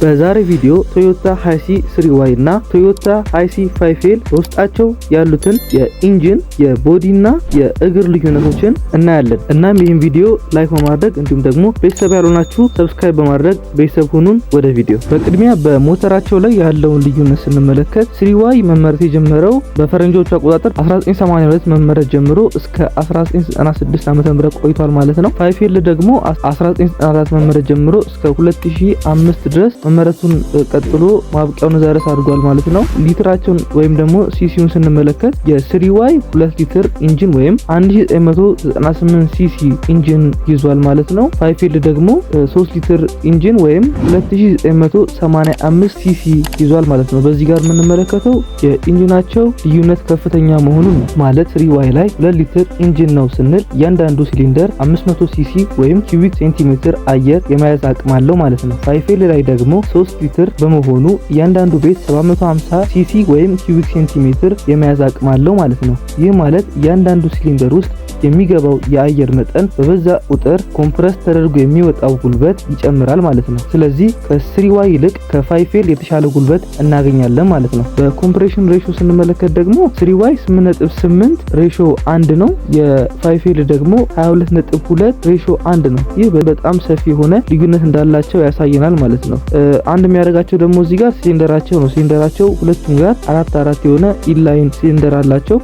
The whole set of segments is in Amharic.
በዛሬ ቪዲዮ ቶዮታ ሃይሲ 3Y እና ቶዮታ ሃይሲ 5L በውስጣቸው ያሉትን የ engine፣ የ body እና የእግር ልዩነቶችን እናያለን። እናም ይህን ቪዲዮ like በማድረግ እንዲሁም ደግሞ ቤተሰብ ያልሆናችሁ subscribe በማድረግ ቤተሰብ ሁኑን። ወደ ቪዲዮ። በቅድሚያ በሞተራቸው ላይ ያለውን ልዩነት ስንመለከት 3Y መመረት የጀመረው በፈረንጆቹ አቆጣጠር 1982 መመረት ጀምሮ እስከ 1996 ዓ.ም ቆይቷል ማለት ነው። 5L ደግሞ 1994 መመረት ጀምሮ እስከ 2005 ድረስ መመረቱን ቀጥሎ ማብቂያውን እዛ ድረስ አድርጓል ማለት ነው። ሊትራቸውን ወይም ደግሞ CC ውን ስንመለከት የ 3Y 2 ሊትር engine ወይም 1998 CC engine ይዟል ማለት ነው። 5L ደግሞ 3 ሊትር engine ወይም 2985 CC ይዟል ማለት ነው። በዚህ ጋር የምንመለከተው የ engine ኣቸው ልዩነት ከፍተኛ መሆኑን ነው። ማለት 3Y ላይ 2 ሊትር engine ነው ስንል እያንዳንዱ ሲሊንደር 500 CC ወይም cubic ሴንቲሜትር አየር የመያዝ አቅም አለው ማለት ነው። 5L ላይ ደግሞ 3 ሊትር በመሆኑ እያንዳንዱ ቤት 750 CC ወይም cubic ሴንቲሜትር የመያዝ አቅም አለው ማለት ነው። ይህ ማለት እያንዳንዱ ሲሊንደር ውስጥ የሚገባው የአየር መጠን በበዛ ቁጥር compress ተደርጎ የሚወጣው ጉልበት ይጨምራል ማለት ነው። ስለዚህ ከ 3Y ይልቅ ከ 5L የተሻለ ጉልበት እናገኛለን ማለት ነው። በ compression ratio ስንመለከት ደግሞ 3Y 8.8 ratio 1 ነው። የ 5L ደግሞ 22.2 ratio 1 ነው። ይህ በጣም ሰፊ የሆነ ልዩነት እንዳላቸው ያሳየናል ማለት ነው። አንድ የሚያደርጋቸው ደግሞ እዚህ ጋር ሲሊንደራቸው ነው። ሲሊንደራቸው ሁለቱም ጋር አራት አራት የሆነ inline cylinder አላቸው።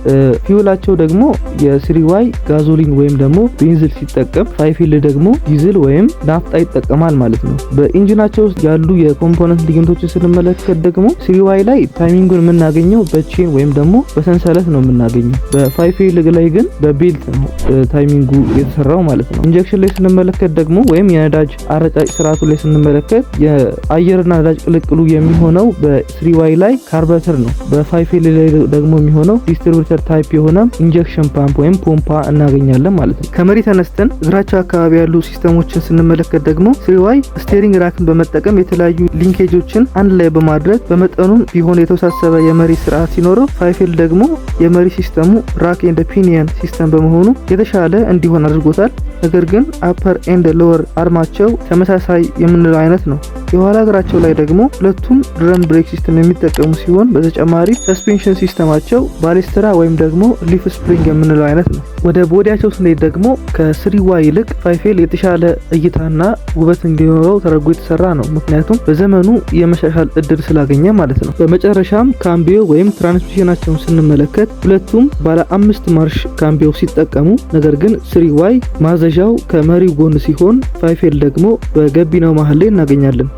Fuel ኣቸው ደግሞ የ 3Y gasoline ወይም ደግሞ ቤንዚን ሲጠቀም 5L ደግሞ ዲዝል ወይም ናፍጣ ይጠቀማል ማለት ነው። በ engine ኣቸው ውስጥ ያሉ የ component ልዩነቶችን ስንመለከት ደግሞ 3Y ላይ timing ኡን የምናገኘው በ chain ወይም ደግሞ በሰንሰለት ነው የምናገኘው። በ 5L ላይ ግን በ belt ነው timing ኡ የተሰራው ማለት ነው። Injection ላይ ስንመለከት ደግሞ ወይም የነዳጅ አረጫጭ ስርዓቱ ላይ ስንመለከት የአየርና ነዳጅ ቅልቅሉ የሚሆነው በ 3Y ላይ carburetor ነው። በ 5L ላይ ደግሞ የሚሆነው distributor type የሆነ injection pump ወይም ፖምፓ እናገኛለን ማለት ነው። ከመሪ ተነስተን እግራቸው አካባቢ ያሉ system ኦችን ስንመለከት ደግሞ 3Y steering rack ን በመጠቀም የተለያዩ linkage ኦችን አንድ ላይ በማድረግ በመጠኑም ቢሆን የተወሳሰበ የመሪ ስርዓት ሲኖረው 5L ደግሞ የመሪ system ኡ rack and pinion system በመሆኑ የተሻለ እንዲሆን አድርጎታል። ነገር ግን upper and lower arm ኣቸው ተመሳሳይ የምንለው አይነት ነው። የኋላ እግራቸው ላይ ደግሞ ሁለቱም drum brake system የሚጠቀሙ ሲሆን በተጨማሪ suspension system ኣቸው ባሌስትራ ወይም ደግሞ leaf spring የምንለው አይነት ነው። ወደ body ያቸው ስንሄድ ደግሞ ከ 3Y ይልቅ 5L የተሻለ እይታና ውበት እንዲኖረው ተደርጎ የተሰራ ነው። ምክንያቱም በዘመኑ የመሻሻል እድል ስላገኘ ማለት ነው። በመጨረሻም ካምቢዮ ወይም transmission ኣቸውን ስንመለከት ሁለቱም ባለ አምስት ማርሽ ካምቢዮ ሲጠቀሙ፣ ነገር ግን 3Y ማዘዣው ከመሪው ጎን ሲሆን 5L ደግሞ በጋቢናው መሀል ላይ እናገኛለን።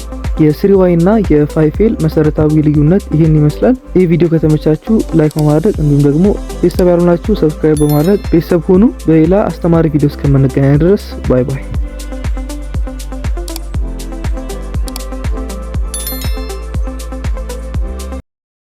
የ 3Y እና የ 5L መሰረታዊ ልዩነት ይህን ይመስላል። ይህ ቪዲዮ ከተመቻችሁ like በማድረግ እንዲሁም ደግሞ ቤተሰብ ያልሆናችሁ subscribe በማድረግ ቤተሰብ ሁኑ። በሌላ አስተማሪ ቪዲዮ እስከምንገናኝ ድረስ bye bye።